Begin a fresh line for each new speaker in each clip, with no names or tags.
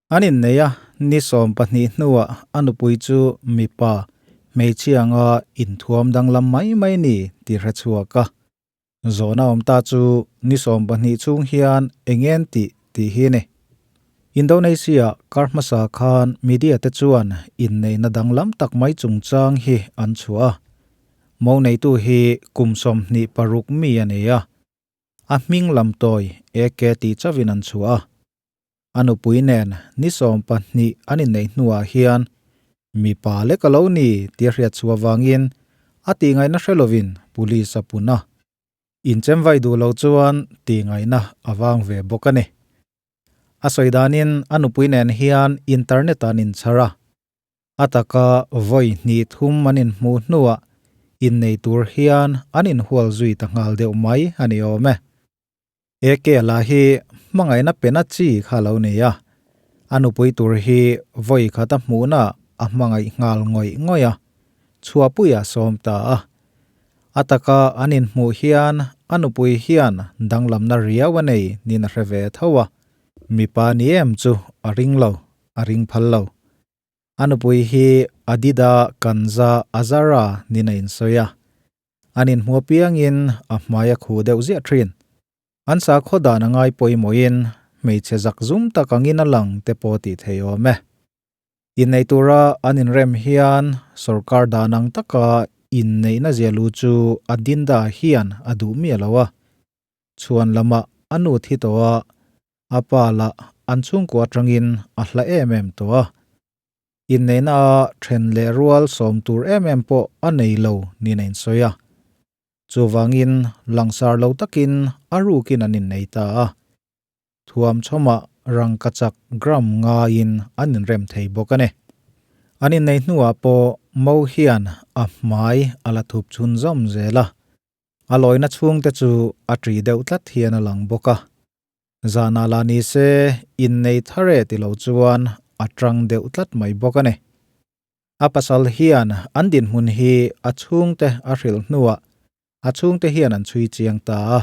An inneih a, ni 20 hnuah a nupui chu mipa, hmeichhia anga inthuam danglam mai mai ni tih hre chhuak a. Zawhna awm ta chu ni 20 chhung hian eng en tih tih hi a ni. Indonesia kar hmasa khan media te chuan inneihna danglam tak mai chungchang hi an chhuah a. Mo neitu hi kum 26 mi a ni a. A hming lam tawi AK tih chauhin an chhuah a. A nupui nen ni 20 an inneih hnuah hian mipa lek a lo ni tih a hriat chhuah avangin a tihngaihna hre lovin police a pun a. Inchem vai duh lo chuan tihngaihna a vang ve bawk a ni. A sawi danin a nupui nen hian internet ah an inchhar a. A taka vawi hnih thum an inhmuh hnuah innei tur hian an inhual zui ta nghal deuh mai a ni awm e. Eke lah hi hmangaihna pena chi kha lo nei a, a nupui tur hi vawi khat a hmuhna a hmangaih nghal ngawih ngawih a, chhuahpui a sawm ta a. A taka an inhmuh hian a nupui hian danglamna riau a nei niin a hre ve tho a, mipa ni em chu a ring lo, a ring phal lo. A nupui hi Adida Kanza Azara niin a insawi a. An inhmu apiangin a hmai a khuh deuh ziah thin. An sakhaw dan a ngai pawimawhin hmeichhe zak zum tak angin a lang te pawh tih thei awm e. Inneih tura an inrem hian sorkar dan ang taka inneihna zia lu chu Adinda hian a duh miah lo a. Chhuan lamah a nu thi tawh a, a pa lah an chhungkua atangin a hla em em tawh a. Inneihna a then leh rual sawm tur em em pawh a nei lo niin a insawi a. Chuvangin langsar lo takin a rukin an innei ta a. Thuam chhawmah rangkachak gram ngaiin an inrem thei bawk a ni. An inneih hnuah pawh Mo hian a hmai a la thup chhunzawm zel a. A lawina chhungte chu a ṭi deuh tlat hian a lang bawk a. Zanah lah ni se innei thar e ti lo chuan a ṭang deuh tlat mai bawk a ni. A pasal hian an dinhmun hi a chhungte a hrilh hnuah a chhungte hian an chhui chiang ta a.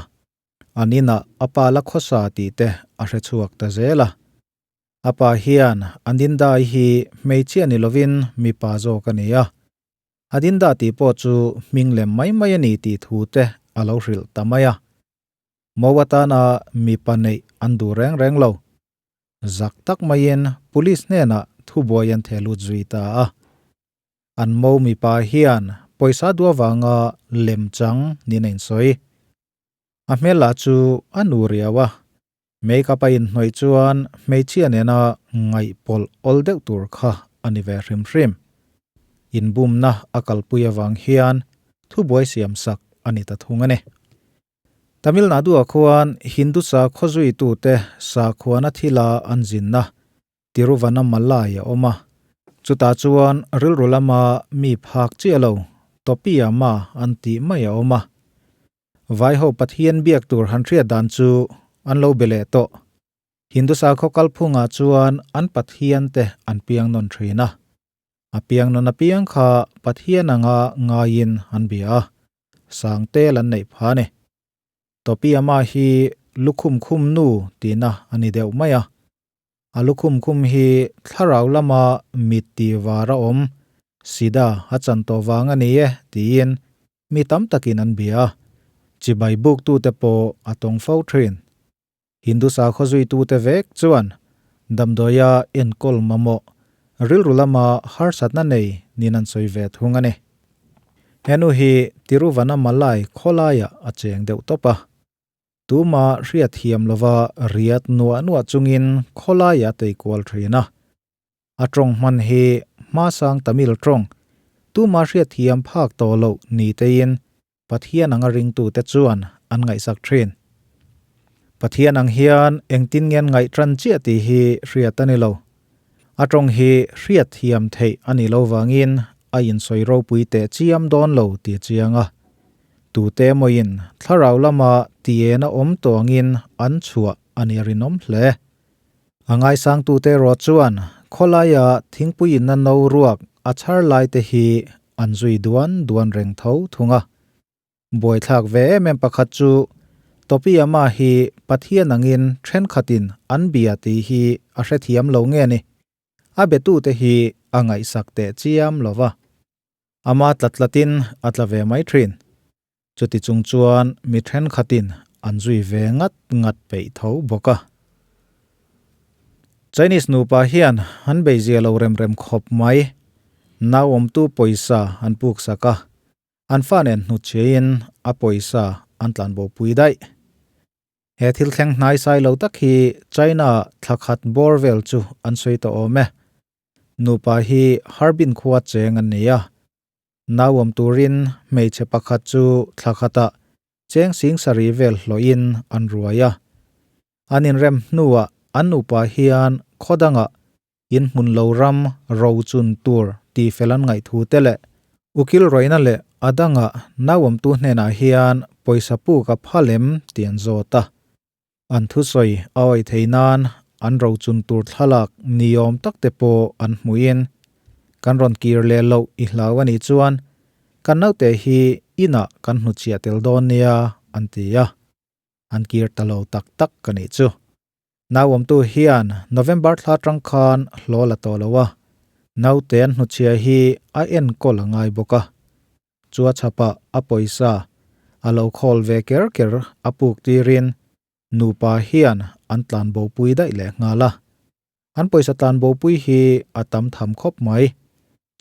An inah a pa la khawsa tih te a hre chhuak ta zel a. A pa hian an dindai hi hmeichhia ni lovin mipa zawk a ni a. A dindah tih pawh chu hming lem mai mai a ni tih thu te a lo hrilh ta mai a. Mo atana mipa neih an duh reng reng lo. Zak tak maiin police hnenah thubuai an theh lut zui ta a. An mo mipa hian pawisa duh avanga lemchang niin a insawi. A hmel lah chu a nu riau a. Makeup a inhnawih chuan hmeichhia nena ngaihpawlh awl deuh tur kha a ni ve hrim hrim. Inbumna a kalpui avang hian thubuai siam sak a ni ta thung a ni. Tamil Nadu-ah khuan Hindu sakhaw zuitute sakhuana thila an zinna Tiruvannamalai a awm a. Chutah chuan rilru lama mi phak chiah lo Topiyama an tih mai a awm a. Vaiho Pathian biak tur han hriat dan chu an lo be leh tawh. Hindu sakhaw kalphungah chuan an Pathian te an piang nawn thin a. A piang nawn apiang kha Pathian anga ngaiin an bia a, sang tel an neih pha a ni. Topiyama hi lukhum khum nu tihna a ni deuh mai a. A lukhum khum hi thlarau lama mit tih var a awm, sida a chan tawh vang a ni e tiin mi tam takin an bia a. Chibai buktute pawh a tawng fo thin. Hindu sakhaw zuitute vek chuan damdawia enkawl mamawh rilru lama harsatna nei niin an sawi ve thung a ni. Henu hi Tiruvannamalai khawlaiah a cheng deuh tawp a. Tuma hriatthiam lova riat nuah nuah chungin khawlaiah a teikual thin a. A tawng hman hi hmasang Tamil tawng tuma hriatthiam phak tawh loh ni teiin Pathian anga ringtute chuan an ngaihsak thin. Pathian ang hian engtin nge an ngaih tan chiah tih hi hriat a ni lo. A tawng hi hriat thiam theih a nih lo vangin a insawi ropui teh chiam dawn lo tih a chiang a. Tute emawin thlarau lama tiena awm tawh angin an chhuah a nih a rinawm hle. A ngaisangtute erawh chuan khawlaia thingpui inna no ruak a chhar laite hi an zui duan duan reng tho thung a. Buaithlak ve em em pakhat chu Topiyama hi Pathian angin thenkhatin an bia tih hi a hrethiam lo nge ni? A betute hi a ngaihsak teh chiam lo va. Ama tlat tlatin a tla ve mai thin. Chuti chung chuan mi thenkhatin an zui ve ngat ngat peih tho bawk a. Chinese nupa hian an beizia lo rem rem khawp mai. Nauawmtu pawisa an puksak a, an fa nen hnutchhiain a pawisa an tlanbopui daih. He thil thleng hnai sai lo tak hi China thla khat bawr vel chu an sawi tawh awm e. Nupa hi Harbin khua cheng an ni a. Nauawm turin hmeichhe pakhat chu thla khatah cheng sing sarih vel hlawhin an ruai a. An inrem hnuah an nupa hian khaw dangah in hmun lo ram ro chun tur tih fel an ngaih thu te leh ukil rawihna leh a dangah nauawmtu hnenah hian pawisa puk a phal em tih an zawt a. An thusawi a awih thei nan an ro chun tur thlalak niawm tak te pawh an hmuhin kan rawn kir leh loh i hlau a nih chuan kan naute hi inah kan hnuchhiah tel dawn nia an ti a. An kir ta lo tak tak ka nih chu. Nauawmtu hian November thla atang khan hlawl a tawh lo a, naute an hnuchhia hi a enkawl a ngai bawk a. Chua chhapah a pawisa a lo khawl ve ker ker a puk tirin nupa hian an tlanbopui daih leh nghal a. An pawisa tlanbopui hi a tam tham khawp mai,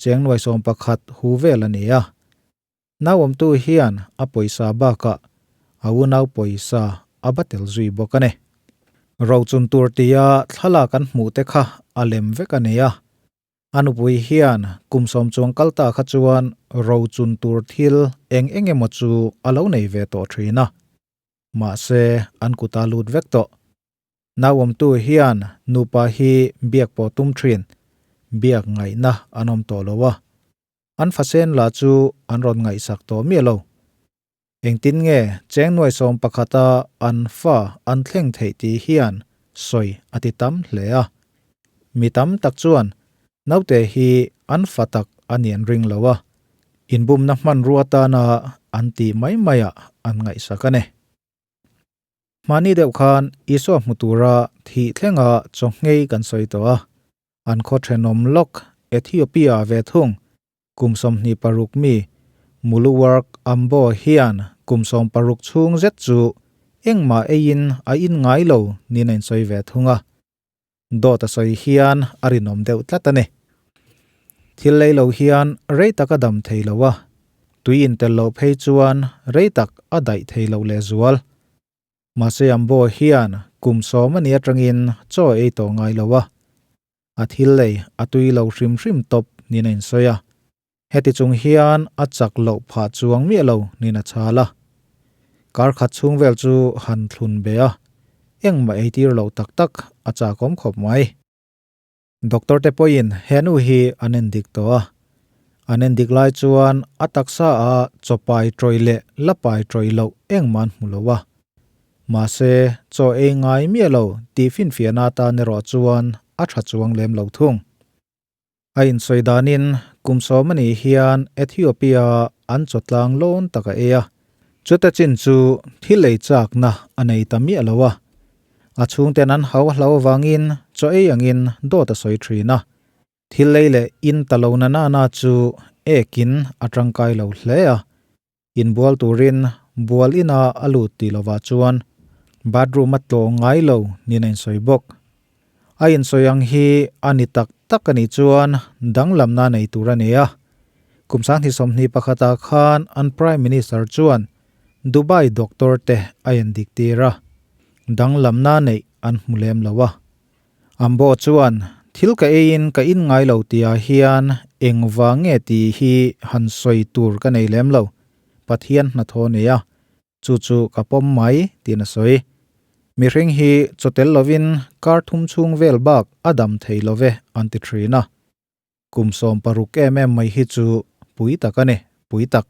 cheng nuai 11 hu vel a ni a. Nauawmtu hian a pawisa bakah a unau pawisa a ba tel zui bawk a ni. Rochun tur tia thlalak an hmuh te kha a lem vek a ni a. A nupui hian kum sawm chuang kal ta kha chuan rochun tur thil eng eng emaw chu a lo nei ve tawh thin a. Mahse an kut a lut vek tawh. Nauawmtu hian nupa hi biak pawh tum thin, biak ngaihna an awm tawh lo a. An fasen lah chu an rawn ngaihsak tawh miah lo. Engtin nge cheng nuai 11 a an fa an thleng theih tih hian sawi a ti tam hle a. Mi tam tak chuan naute hi an fa tak a ni an ring lo a, inbumna hmanrua tana an tih mai maiah an ngaihsak a ni. Hmani deuh khan Isua hmu tura thih thlenga chaw nghei kan sawi tawh a, an khaw thenawm lawk Ethiopia ve thung kum 26 mi Muluwork Ambo hian kum 16 chhung zet chu engmah eiin a in ngai lo niin a insawi ve thung a. Dawt a sawi hian a rinawm deuh tlat a ni. Thil lei lo hian rei tak a dam thei lo a, tui intel loh phei chuan rei tak a daih thei loh lehzual. Mahse Ambo hian kum 10 a ni atangin chaw ei tawh ngai lo a, a thil lei a tui lo hrim hrim tawp niin a insawi a. Heti chung hian a chak loh phah chuang miah lo niin a chhal a. Kar khat chhung vel chu han thlun be a, engmah ei tir loh tak tak a chakawm khawp mai. Doctor te pawhin he nu hi an en dik tawh a. An en dik lai chuan a taksa a chaw pai tawih leh la pai tawih loh engmah an hmu lo a. Mahse, chaw ei ngai miah lo tih finfiahna atan erawh chuan a tha chuang lem lo thung. A insawi danin kum 10 a nih hian Ethiopia an chaw tlang lawn tak a ei a. Chuta chin chu thil ei chakna a nei ta miah lo a. A chhungten an hau a hlau avangin chaw ei angin dawt a sawi thin a. Thil ei leh in ta lo na na na chu ekin a tangkai lo hle a. Inbual turin bual ina a lut tih lovah chuan bathroom a tlawh ngai lo niin a insawi bawk. A insawi ang hi a ni tak tak a nih chuan danglamna nei tur a ni a. Kum 2021 ah khan an Prime Minister chuan Dubai doctor te a endik tir a, danglamna neih an hmu lem lo a. Ambo chuan thil ka eiin ka in ngai lo tihah hian engva nge tih hi han sawi tur ka nei lem lo, Pathian hnathawh a ni a, chu chu ka pawm mai tiin a sawi. Mihring hi chaw tel lovin kar thum chhung vel bak a dam thei lo ve an ti thin a. Kum 16 em em mai hi chu pui tak a ni, pui tak.